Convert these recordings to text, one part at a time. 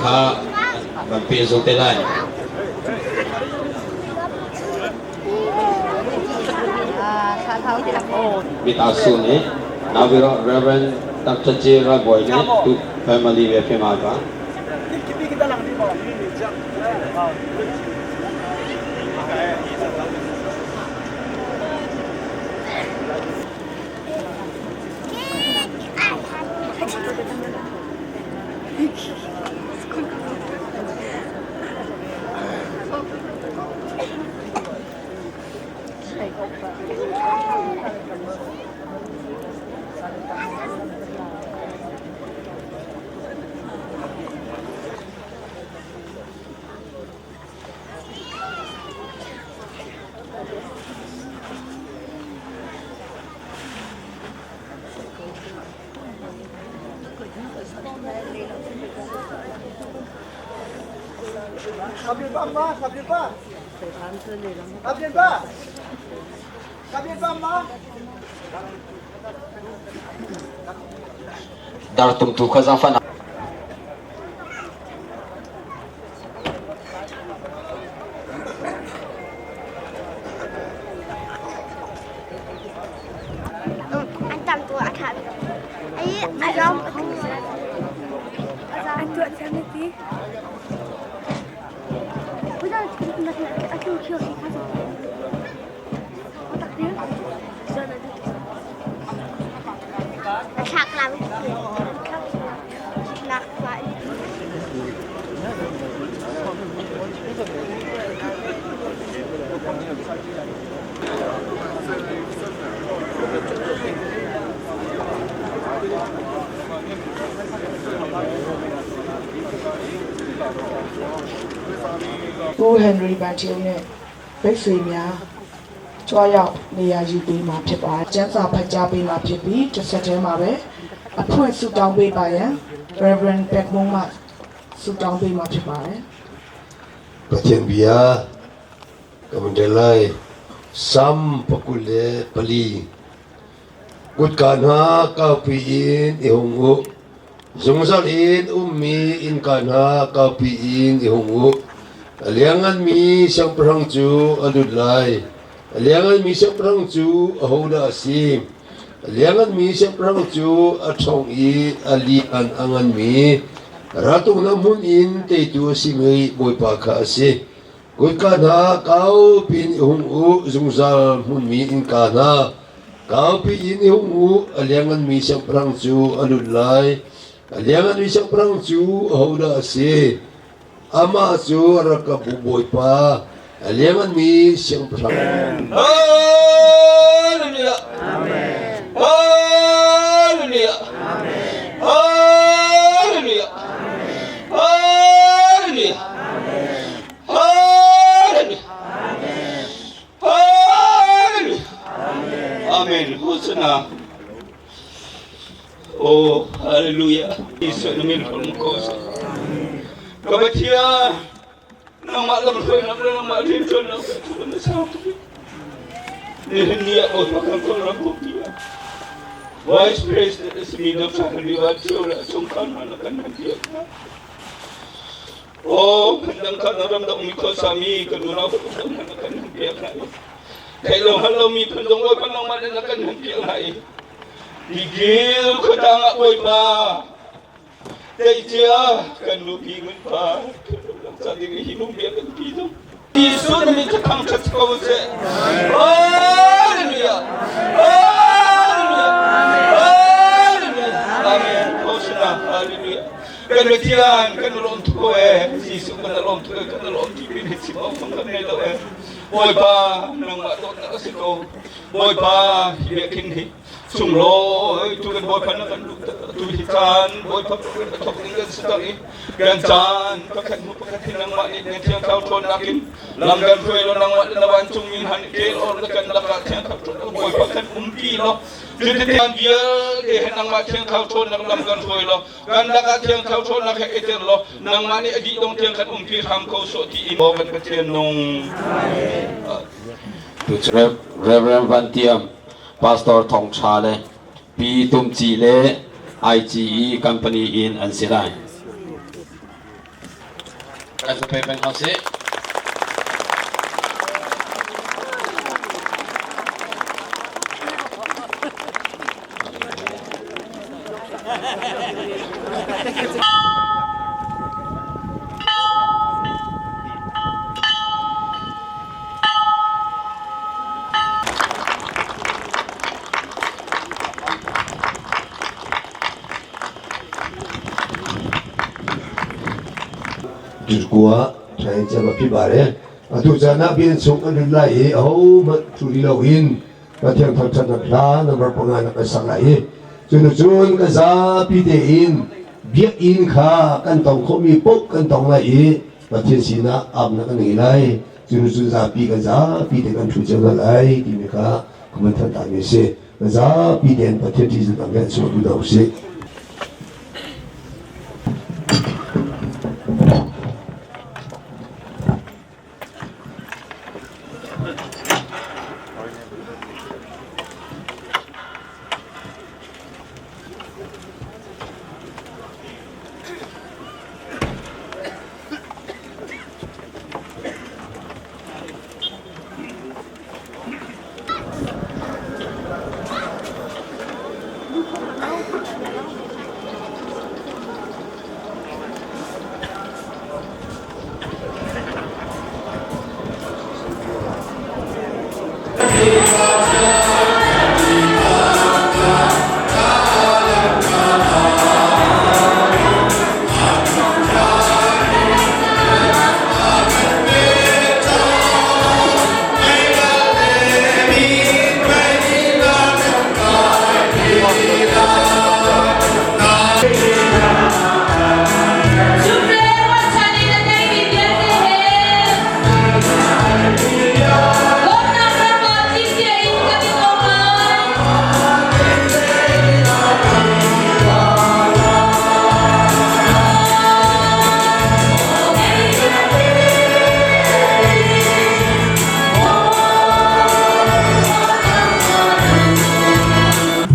kha kan pehzulh te lai. Mitasu nih Naviro Reverend Dr. J. Ralbawi nih tu family ve phema ka. Dar tumtu kha zaangfahnak An tam tu a ṭha bik. Ai a ram An tuah thiam na ti. A thlak lam. Nak Pu Henry Van Thio နဲ့မိတ်ဆွေများကြွားရောက်နေရာယူပေးမှာဖြစ်ပါတယ်။ကျမ်းစာဖတ်ကြားပေးမှာဖြစ်ပြီးတစ်ဆက်တည်းမှာပဲအဖွင့်ဆုတောင်းပေးပါရန် Reverend Beckmon မှဆုတောင်းပေးမှာဖြစ်ပါတယ်။ Pathian bia ka van rel lai. Sam pakul le pali. Kutka hna kaupi in i hung u. Zungzal in ummi innka hna kaupi in i hung u. A liangnganmi siangpahrang cu a lut lai. A liangnganmi siangpahrang cu ahodah a si? A liangnganmi siangpahrang cu a ṭhawng i a lian a nganmi raltuknak hmun in teitu a simi Bawipa kha a si. Kutka hna kaupi in i hung u, zungzal hmunmi innka hna kaupi in i hung u, a liangnganmi siangpahrang cu a lut lai. A liangnganmi siangpahrang cu ahodah a si? Amah cu a ralkapbu Bawipa, a liangnganmi siangpahrang. Hallelujah. Hallelujah. Hallelujah. Hallelujah. Hallelujah. Hallelujah. Amen. Hosana. Oh, hallelujah. Jesuh na min hlawm ko seh. Ka Pathian, nangmah lamhruainak le nangmah rianṭuannak cu na sau tuk. Nihin ni ah Bawipa kan Kawlram pumpi ah Vice President a simi Dr. Henry Van Thio le a chungkhar hna na kan hman piak hna. Aw, phundang kha na ramdang mi khuasami kan unau phundang hna na kan hman piak hna i theih lo hngal lomi phun zong Bawipa nangmah nih na kan hman piak hna i Tigil khuatang ah Bawipa teicia kan nupi ngunpa ca ding hi lung bia kan pi zong Jesuh na min cu thangṭhat ko seh. Hallelujah. Hallelujah. Hallelujah. Amen. Hosanna. Hallelujah. Kan Pathian kan lawm tuk ko ee. Jesuh kan lawm tuk kan lawm ti pin hi chim awk zong kan ngei lo ee. Bawipa nangmah dawtnak a si ko. Bawipa hi biakinn hi sunglawi tu kan Bawipa na kan duh tu hi caan Bawipa kan thok ding kan si cang i kan caan pakhat hnu pakhat hi nangmah nih na thiang thlarau ṭhawnnak in lam kan hruai law nangmah na vancung min han kel or na kan lakah thiang thlarau ṭhawnnak Bawipa kan umpi law cuti vialte he nangmah thiang thlarau ṭhawnnak lam kan hruai law kan lakah thiang thlarau ṭhawnnak he i tel law nangmah nih a dih dong tiang kan umpi hram ko sawh ti in kan Pathian nung. Reverend Van Tiam, Pastor Thong Tha le Pi Tum Ci le IGE company in an si lai. Kan pe peng hna sih. Dirkua ṭhain cem a phi bare. Atu caan ah bian chung an lut lai i ahohmanh ṭhu rih loin Pathian thangṭhatnak hla number panga nak kan sak lai i cun cun kan zapi tein biakinn kha kan tong khawhmi paoh kan tong lai i Pathian sinah apnak kan ngei lai. Cun cun zapi kan zapi te kan ṭhu cio hna lai timi kha ka van thanh tami a si. Kan zapi tein Pathian ṭihzahnak he chuah duh hna usih.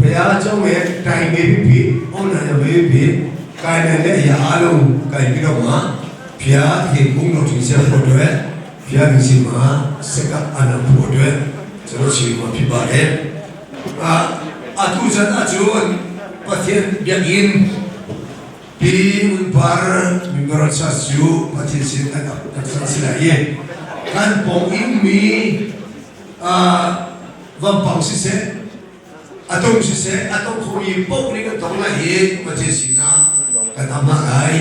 Bia cung he kai me pipi online a me pipi kai ne le ya alung kai pi lo ma phia hi kung lo thing se pho twe phia ni si ma seka ana pho twe charo chi ma phi ba le a atu chan a chun Pathian biakinn pi unpar mimbar cha cu Pathian sin kan kan san si lai i kan pong in mi a vampang siseh a tung siseh a tong khomi paoh nih kan tong lai i Pathian sinah kan am hna lai.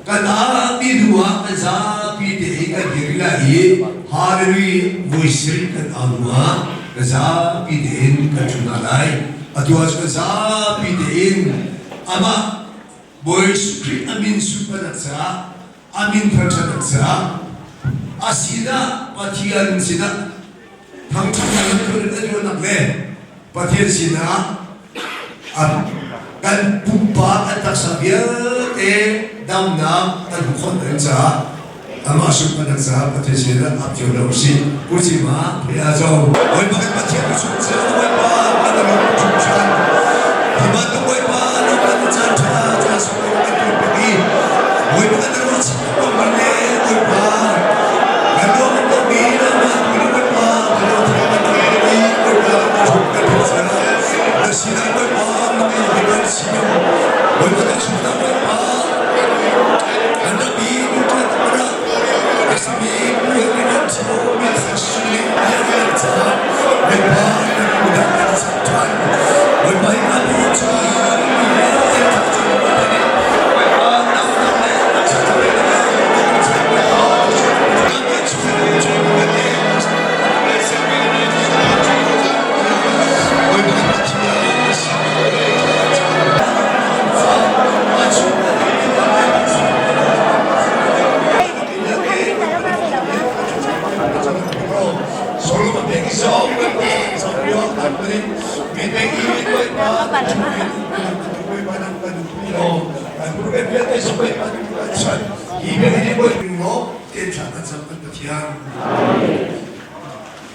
Kan mi hnu ah kan zapi tein kan dir lai i Hallelujah vui sirin kan au hnu ah kan zapi tein kan ṭhu hna lai. Atu ah cun kan zapi tein amah Bawi Jesuh Khrih a min sunparnak caah a min thangṭhatnak caah a sinah Pathian sinah thangṭhatnak le ṭuannak le Pathian sinah kan pumpak kan taksa vialte damnak kan hmuh khawh ding caah amah sunparnak caah Pathian sinah ap cio lo usih. Puci ma phea zo. Bawipa kan Pathian ka chung cio Bawipa kan ram chung chan. Hi bantuk Bawipa na kan caan ṭha caan sunglawi kan tuan pek i Bawipa kan ruah chih ko man le Bawipa kan ruah kan mi nangmah tu Bawipa kan ruah thiam kan tuan i Bawipa kan chung kan chung chan. Na sinah Bawipa na mi kan si Bawipa kan chung Bawipa kan ram i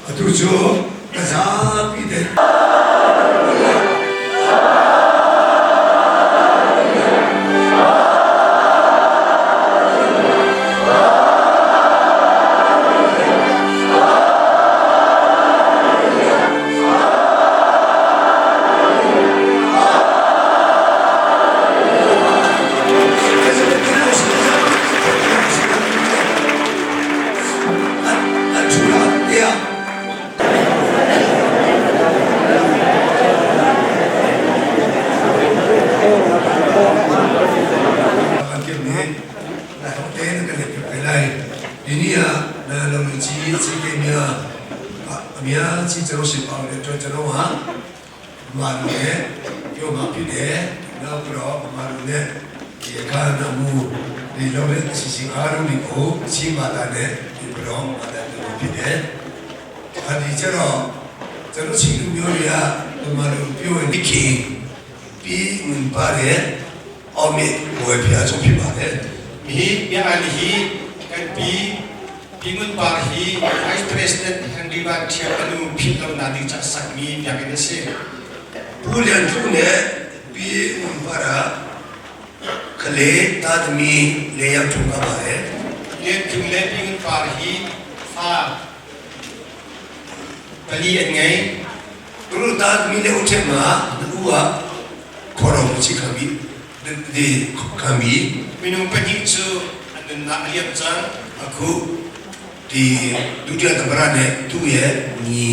Atu cu ka zapi te ချီကျွန်တော်ရှိပါလေတော့ကျွန်တော်ဟာမာလူနဲ့ပြောမှာဖြစ်တယ်နောက်ပြီးတော့မာလူနဲ့ဒီအခါနာမူဒီလုံးနဲ့အစီအစဉ်အားလုံးကိုချင်းမာတာနဲ့ဒီပြီးတော့မာတာဖြစ်တယ်အဲဒီကျတော့ကျွန်တော်ချင်းလူမျိုးတွေကမာလူပြောရင်ဒီခင်ပြီးဝင်ပါတယ်အောင်မြဝယ်ပြာချုံဖြစ်ပါတယ် Hi bia hi kan pi Pingun Par hi Vice President Henry Van Thio anu philh lo na ding ca sakmi biakinn a si. ပူလျန်ကျုံနဲ့ပြီးဝင်ပါတာကလေးတာသမီလေးယောက်ထုံကပါတယ် Lian Cung le Pingun Par hi fa pali an ngei. သူတို့တာသမီလေးဦးထက်မှာသူကခေါ်တော်မူချခံပြီးဒီခံပြီး Minung pahnih cu an nunnak a liam cang. အခုဒီဒုတိယသမရနဲ့သူ့ရဲ့ညီ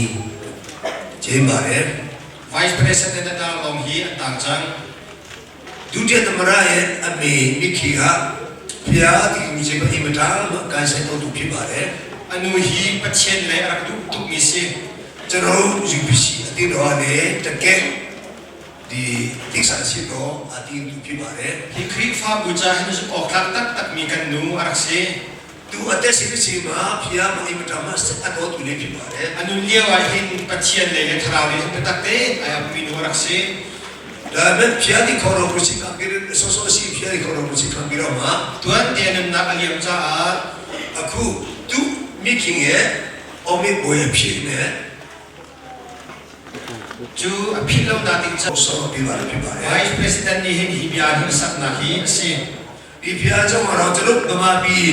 ကျင်းပါတယ် Vice President na lawng hi an tang cang. ဒုတိယသမရရဲ့အမေမိခီကဖျားဒီမိချကအင်မတန်မှကန်ဆိုင်တော်သူဖြစ်ပါတယ် Anu hi Pathian lei a rak duh tukmi si. ကျွန်တော်တို့ UPC အတင်းတော်ကလည်းတကယ်ဒီတိစ္ဆာရှိတော့အတင်းသူဖြစ်ပါတယ် Hi Khrihfabu ca hin zumh awk tlak taktakmi kan nu a rak si. သူအသက်ရှင်နေချိန်မှာဖျားမအင်မတန်မှစက်အတော်သူလေးဖြစ်ပါတယ် A nun lio ah hin Pathian lei le thlarau lei hin biatak tein ai apmi nu a rak si. ဒါပေမဲ့ဖျားဒီခေါ်တော်မူချခံပြီးဆောဆောရှိဖျားဒီခေါ်တော်မူချခံပြီးတော့မှ Tuan te nunnak a liam caah အခုသူမိခင်ရဲ့အမေဘွယ်ဖြစ်နေ cu a philh lo na ding ca ဆောပြပါဖြစ်ပါတယ် Vice President nih hin hi bia hin saknak hi a si. ဒီဖျားကြောင့်တော့ကျွန်တော်ဗမာပြည်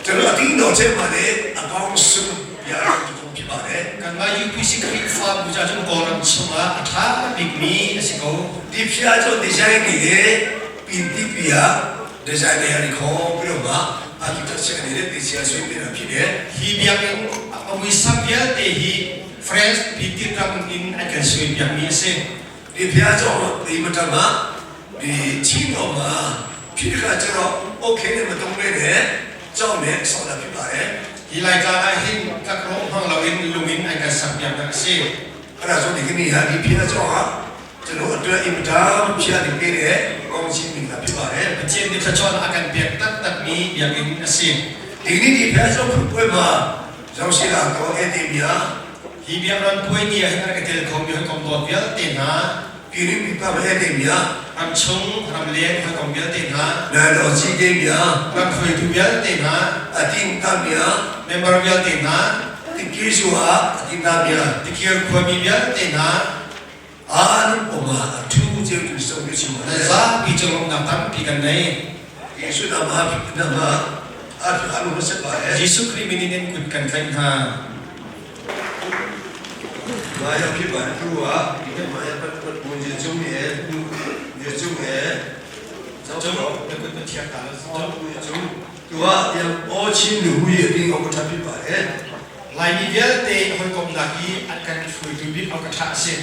ကျွန်တော်အတင်းတော်ချက်မှာလည်းအကောင်းဆုံးဖျားတော်ဖြစ်ပါတယ် Kanmah UPC Khrihfabu ca cun Kawlram chungah a ṭha bikmi a si ko. ဒီဖျားကြောင့်ဒီဇိုင်းတွေပြင်တိပြာဒီဇိုင်းတွေခေါ်ပြီးတော့မှအာခိတက်ချက်နေတဲ့ဒီဆရာဆွေးနေတာဖြစ်တယ် Hi biakinn a muisam vialte hi fresh pitit ram in an kan suai piakmi a si. ဒီဖျားကြောင့်ဒီမတမဒီချင်းတော်မှာဖြစ်တဲ့ခါကျတော့ okay နဲ့မတုံးနဲ့ကြောက်နဲ့ဆောက်တာဖြစ်ပါတယ် Hi Laitlang ah hin tlakrawh hmang loin lung in an kan sak piaknak a si. အဲ့ဒါဆိုဒီကနေ့ဟာဒီဖျားကြောင့်ဟာကျွန်တော်အတွက်အင်မတန်ဖျားနေပေးတဲ့ကောင်းချီးမင်္ဂလာဖြစ်ပါတယ် Pathian nih thluachuahnak a kan pek taktakmi biakinn a si. ဒီနေ့ဒီဖျားကြောင့်ဖွင့်မှာရောက်ရှိလာတော့အဲ့ဒီများ Hi biakram puai ni ah hin a rak i tel khomi hawikom dawt vialte hna, ပြည်ရင်းပြပအဲ့ဒီများ ramchung, ramleng hawikom vialte hna, နိုင်တော်ကြီးကင်းများ ram hruaitu vialte hna, အတင်းတများ member vialte hna, ဒီကိစ္စဟာအတင်းတများ Tikir khuami vialte hna, အားလုံးပေါ်မှာအထူးကျေးဇူးဆုံးပြချင်ပါတယ် zapi cungumnak tampi kan nei. ယေရှုနာမနာမအဖအလုံးစပါတယ် Jesuh Khrih min in kut kan tlaih hna. မာယာဖြစ်ပါတယ်သူကဒီကမာယာပတ်ပတ်ဝင်ကျုံရဲ့ညကျုံရဲ့ကျောင်း Cung တော် na kut na thiak ta lo. Cung. ကျုံသူကပြန်အောချင်းလူမှုရဲ့အတင်းအကထဖြစ်ပါတယ် Laimi vialte hawikomnak i an kan hruaitu bik au ka ṭha a si.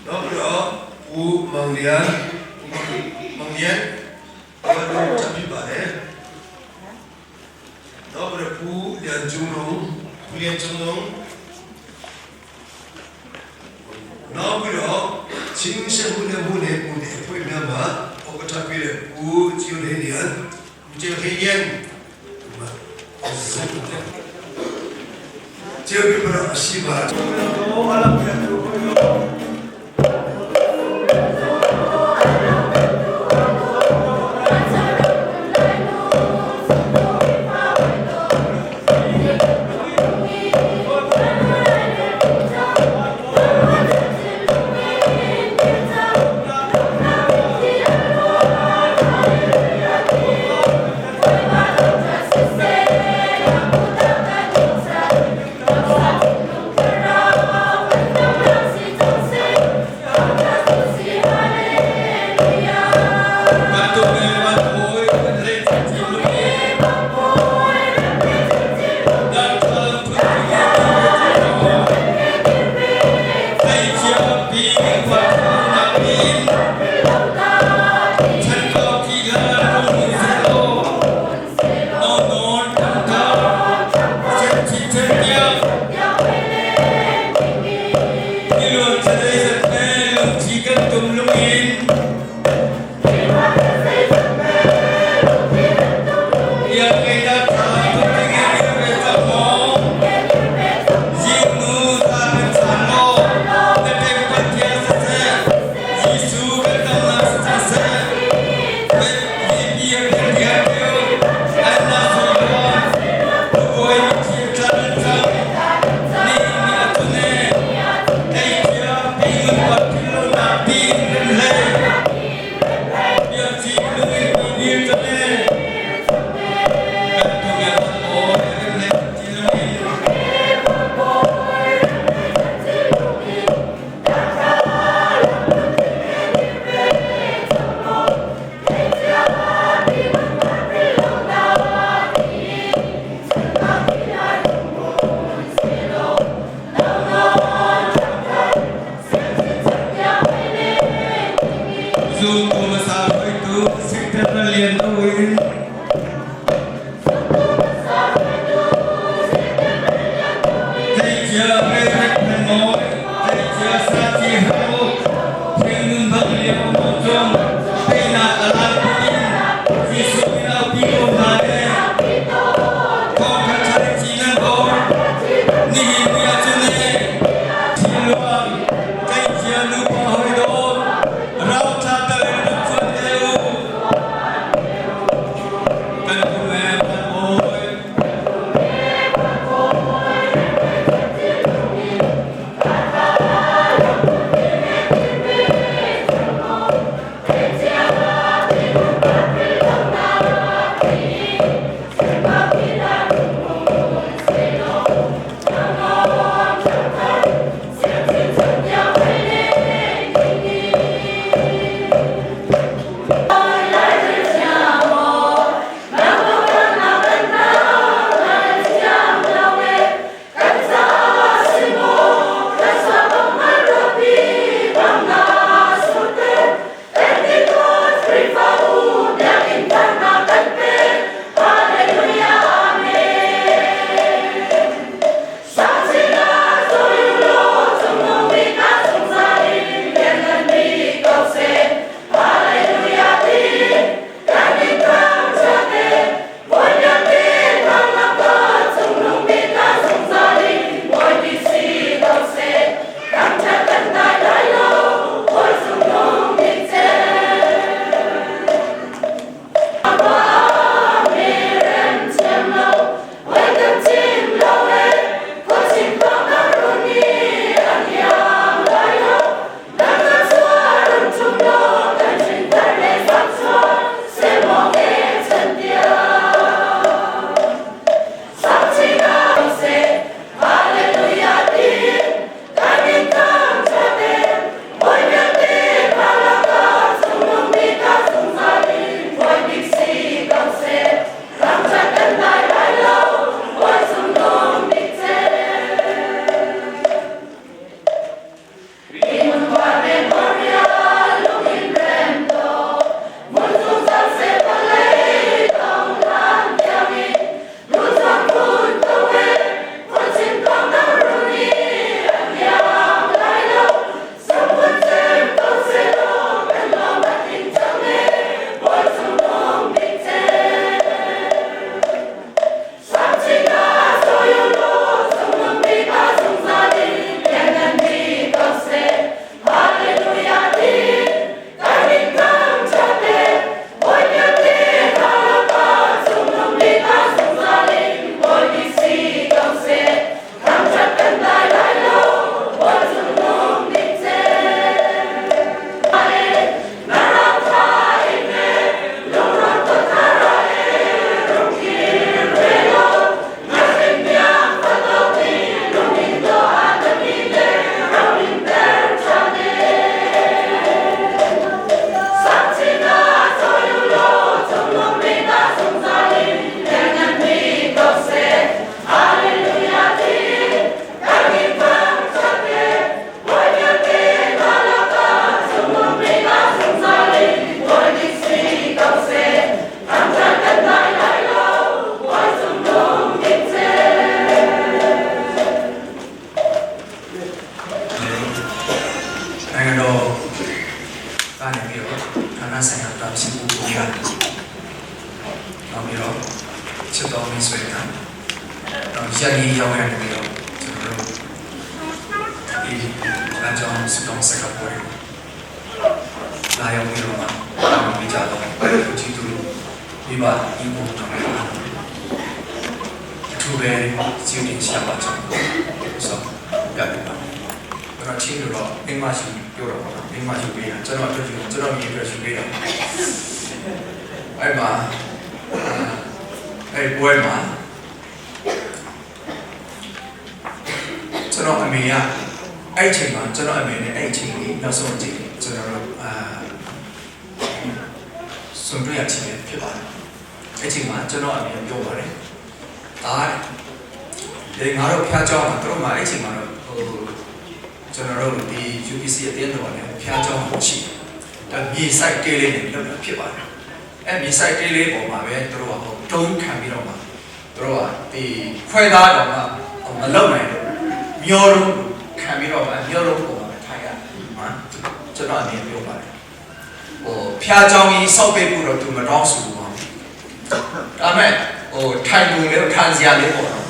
နောက်ပြီးတော့ဦးမောင်လျာ Mang Lian, ဘာလို့ထဖြစ်ပါတယ်နောက်ပြီးတော့ဦးလျန်ကျုံလုံး Pu Lian Cung Nung, နောက်ပြီးတော့ချင်းစမှုနဲ့မှုနဲ့မှုနဲ့ဖွင့်ပြမှာအကထဖြစ်တဲ့ဦးကျိုးလေးလျန် Pu Ceu Hei Lian, ကျိုးပြပရရှိပါ Bantu me bantu oi le Dan thai chia pi wa na pi chan ko ki la ru se lo no no ta ta chen chi chen ya. Zumtu hmasa hruaitu Secretary Lian Do in. Tleicia Reverend Than Mawi, Tleicia Saci Hau, Thingnun bang lio mo cung, teinak a lai in Jesuh min aupi ko hna le thawngṭha ṭha ci nan bawm. Nihin ni ahcun le Thiluang, Tleicia nupa hawi dawt, rauthla tal in rak cuan te u. Kan kum e kan bawi. နိုင်ငံတော်ကနေပြီးတော့ဌာနဆိုင်ရာတာဝန်ရှိပုဂ္ဂိုလ်များနောက်ပြီးတော့ချစ်တော်မင်းဆွေများတော့ရက်ကြီးရောက်ရနေပြီးတော့ကျွန်တော်တို့ဒီလမ်းကြောင်းစုတောင်းဆက်ကပွဲလာရောက်ပြီးတော့မှတာဝန်ပေးကြတော့ကြည့်သူမိဘညီကိုတော်များအထူးပဲကျေးဇူးတင်ရှိပါကြောင်းဆိုပြပြပါကျွန်တော်ချင်းလို့တော့အိမ်မရှိပြောတော့ပါအိမ်မရှိပေးတာကျွန်တော်အတွက်ယူကျွန်တော်မြေအတွက်ယူပေးတာအဲ့မှာအဲ့ပွဲမှာကျွန်တော်အမေကအဲ့ချိန်မှာကျွန်တော်အမေနဲ့အဲ့ချိန်ကြီးနောက်ဆုံးချိန်ကျွန်တော်တို့အာစွန့်တွေ့ရခြင်းဖြစ်ပါတယ်အဲ့ချိန်မှာကျွန်တော်အမေပြောပါတယ်ဒါဒီငါတို့ဖျားကြောင်းမှာတို့မှာအဲ့ချိန်မှာတော့ဟိုကျွန်တော်တို့ဒီ UPC အတင်းတော်နဲ့ဖျားကြောင်းရှိတယ် ဒါမြေဆိုင်တေးလေးနဲ့လုပ်တာဖြစ်ပါတယ်အဲမြေဆိုင်တေးလေးပေါ်မှာပဲသူတို့ကဟိုတုံးခံပြီးတော့မှသူတို့ကဒီခွဲသားတော်မှမလုံနိုင်တော့မျောလုံးခံပြီးတော့မှမျောလုံးပေါ်မှာပဲထိုင်ရဟမ်ကျွန်တော်အနေနဲ့ပြောပါတယ်ဟိုဖျားเจ้าကြီးစောက်ပေးဖို့တော့သူမတောင်းဆိုဘူးပါဒါမဲ့ဟိုထိုင်ပုံလေးထိုင်စရာလေးပေါ့နော်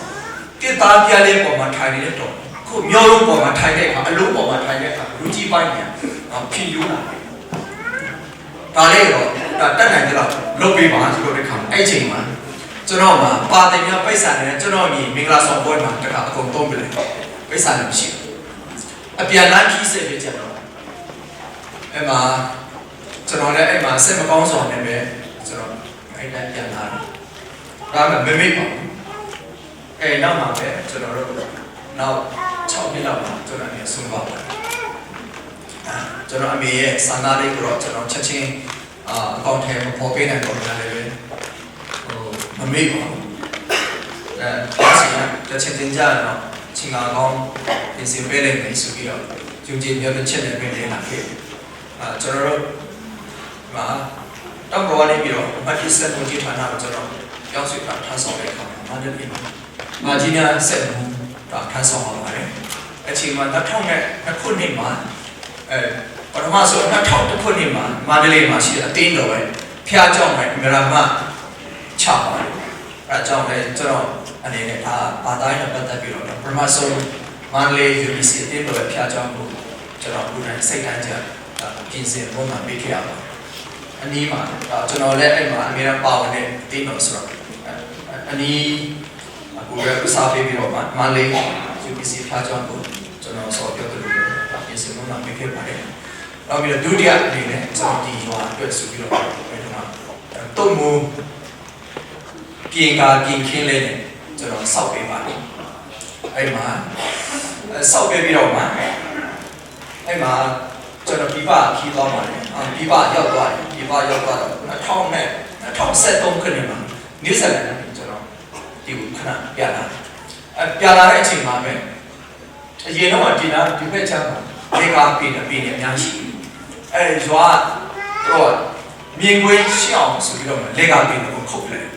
တစ်သားပြလေးပေါ်မှာထိုင်နေတဲ့တော့ခုမျောလုံးပေါ်မှာထိုင်တဲ့အခါအလုံးပေါ်မှာထိုင်တဲ့အခါလူကြီးပိုင်းညာဖြစ်ယူလာတယ်ဒါလေးတော့ဒါတက်နိုင်ကြတော့လုတ်ပေးပါဆိုတော့ဒီခါအဲ့ချိန်မှာကျွန်တော်မှာပါတင်များပိတ်ဆန်နေကျွန်တော်ညီမင်္ဂလာဆောင်ပွဲမှာတခါအကုန်သုံးပြလိုက်ပိတ်ဆန်လည်းမရှိဘူးအပြန်လန်းခီးဆက်ပြကြတော့အဲ့မှာကျွန်တော်လည်းအဲ့မှာစိတ်မကောင်းစွာနဲ့ပဲကျွန်တော်အဲ့တန်းပြန်လာတယ်ဒါမှမမေ့ပါဘူးအဲ့နောက်မှာပဲကျွန်တော်တို့နောက်6နှစ်လောက်မှာကျွန်တော်အနေဆုံးသွားပါတယ်ကျွန်တော်အမေရဲ့စာနာလေးကိုတော့ကျွန်တော်ချက်ချင်းအာအကောင့်ထဲမှာပေါ်ပေးနိုင်တော့တယ်လည်းပဲဟိုမမေ့ပါဘူးအဲဖျားစီကတစ်ချက်ချင်းကြာတော့ချင်းကာကောင်းပြင်ဆင်ပေးလိုက်မယ်ဆိုပြီးတော့ယုံကြည်မျိုးတစ်ချက်နဲ့ပဲနေလာခဲ့အာကျွန်တော်တို့မှာတောက်ပေါ်နေပြီးတော့မတ်တိဆက်မှုကြီးဌာနကိုကျွန်တော်ပြောင်းရွှေ့တာထမ်းဆောင်တဲ့အခါမှာမန္တလေးမှာမာကြီးများဆက်မှုဒါထမ်းဆောင်ပါပါတယ်အချိန်မှာ2002ခုနှစ်မှာအဲပထမဆုံး2001ခုနှစ်မှာမန္တလေးမှာရှိတဲ့အတင်းတော်ပဲဖျားကြောင်းပဲအမရမချပါတယ်အဲအကြောင်းလည်းကျွန်တော်အနေနဲ့ဒါဘာသာရေးနဲ့ပတ်သက်ပြီးတော့ပထမဆုံးမန္တလေး UBC အတင်းတော်ပဲဖျားကြောင်းကိုကျွန်တော်ကိုယ်တိုင်စိတ်တန်းကြပြင်ဆင်ပုံမှန်ပေးခဲ့ရပါတယ်အနီးမှာကျွန်တော်လည်းအဲ့မှာအများပါဝင်တဲ့အတင်းတော်ဆိုတော့အနီးအခုလည်းဥစားပေးပြီးတော့မန္တလေး UBC ဖျားကြောင်းကိုကျွန်တော်ဆော်ပြောတယ်လို့ပြင်ဆင်ပုံမှန်ပေးခဲ့ပါတယ်နောက်ပြီးတော့ဒုတိယအနေနဲ့ကျွန်တော်ဒီရွာအတွက်ဆိုပြီးတော့အဲ့ဒီမှာတုံမူပြင်ကာပြင်ခင်းလေးနဲ့ကျွန်တော်စောက်ပေးပါတယ်အဲ့မှာစောက်ပေးပြီးတော့မှအဲ့မှာကျွန်တော်ပြပခီးသွားပါတယ်အာပြပရောက်သွားတယ်ပြပရောက်သွားတော့2000နဲ့2023ခုနှစ်မှာနယူးဇီလန်ကနေကျွန်တော်ဒီကိုခဏပြန်လာအပြန်လာတဲ့အချိန်မှာပဲအရင်တော့ဒီနာဒီဘက်ချမ်းမှာလေကားပြင်အပြင်အများရှိအဲရွာတော့မြင်ကွင်းရှင်းအောင်ဆိုပြီးတော့လေကားပြင်ကိုခုတ်လိုက်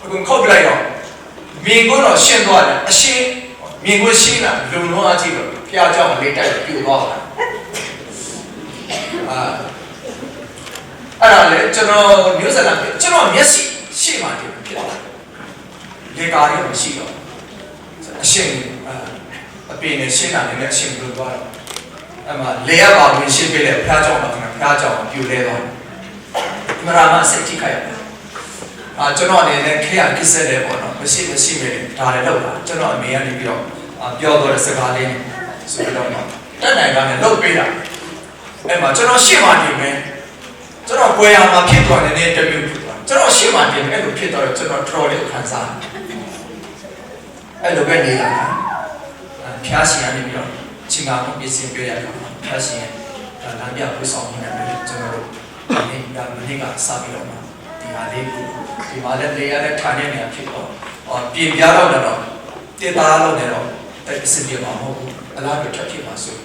အခုခုတ်ပြလိုက်တော့မြင်ကွင်းတော့ရှင်းသွားတယ်အရှင်းမြင်ကွင်းရှင်းလာလုံလုံးအကြည့်တော့ဖျားကြောင်လေးတိုက်ပြိုသွားတာအာအဲ့ဒါလေကျွန်တော်မျိုးစလန်ကျွန်တော်မျက်စိရှေ့မှာတည်ဖြစ်သွားလေကားရောမရှိတော့အရှင်းအပင်နဲ့ရှင်းတာလည်းအရှင်းပြိုသွားတော့အဲ့မှာလေရပါဝင်ရှင်းပြလိုက်ဖျားကြောင်ပါခင်ဗျဖျားကြောင်ပြိုလဲသွားတယ်မရာမစိတ်ထိခိုက်ရတယ်အာကျွန်တော်အနေနဲ့ခဲရကစ်ဆက်တယ်ပေါ့နော်မရှိမရှိမေဒါလည်းလောက်တာကျွန်တော်အမေကနေပြီးတော့ပြောတော့တဲ့စကားလေးဆိုပြီးတော့တက်နိုင်တာနဲ့လုတ်ပေးတာအဲ့မှာကျွန်တော်ရှေ့မှာနေမယ်ကျွန်တော်ကြွယ်ရမှာဖြစ်သွားတယ်နဲ့တမျိုးဖြစ်သွားကျွန်တော်ရှေ့မှာနေမယ်အဲ့လိုဖြစ်သွားတော့ကျွန်တော်တော်လေးခံစားအဲ့လိုပဲနေလာတာဖျားရှင်ကနေပြီးတော့ချင်းကားကိုပြင်ဆင်ပြရတာဖျားရှင်ဒါလမ်းပြပူဆောင်နေတယ်ကျွန်တော်တို့ဒီနေ့ဒါမနေ့ကစပြီးတော့မှဒီဟာလေးကိုဒီမှာလည်းလေရတဲ့ထိုင်နေနေဖြစ်တော့အော်ပြင်ပြတော့တော့တေသားလို့နေတော့အဲ့အစပြေမှာမဟုတ်ဘူးအလားတူထပ်ဖြစ်မှာဆို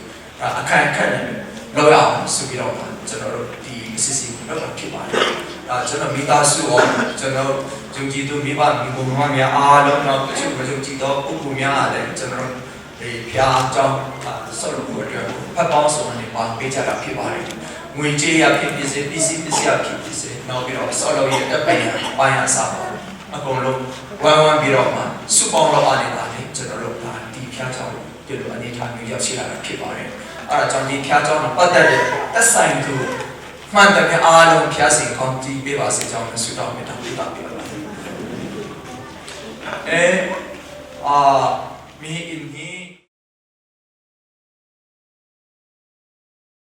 အခန့်အခန့်နေလောက်ရအောင်ဆိုပြီးတော့ကျွန်တော်တို့ဒီအစီအစဉ်ကိုလောက်တာဖြစ်ပါတယ်ဒါကျွန်တော်မိသားစုရောကျွန်တော်ယုံကြည်သူမိဘမိဘမများအားလုံးတော့တချို့မယုံကြည်သောပုဂ္ဂိုလ်များလည်းကျွန်တော်ဒီဖျားเจ้าဆောက်လုပ်ဖို့အတွက်ဖတ်ပေါင်းဆောင်နေပါပေးကြတာဖြစ်ပါတယ်ငွေကြေးရဖြစ်ဖြစ်စေပစ္စည်းပစ္စည်းရဖြစ်ဖြစ်စေနောက်ပြီးတော့ဆောက်လုပ်ရတပ်ပင်ပိုင်းရစားပါအကုန်လုံးဝမ်းဝမ်းပြီးတော့မှစုပေါင်းတော့အနေပါလေကျွန်တော်တို့ဒါဒီဖျားเจ้าဒီလိုအနေထားမျိုးရောက်ရှိလာတာဖြစ်ပါတယ်အဲ့ဒါကြောင့်ဒီဖျားเจ้าနဲ့ပတ်သက်တဲ့သက်ဆိုင်သူမှန်တယ်အားလုံးဖျားစီကောင်းကြည့်ပေးပါစေကြောင်းဆုတောင်းမေတ္တာပေးပါပြပါတယ်အဲအာမီအင်းဟီ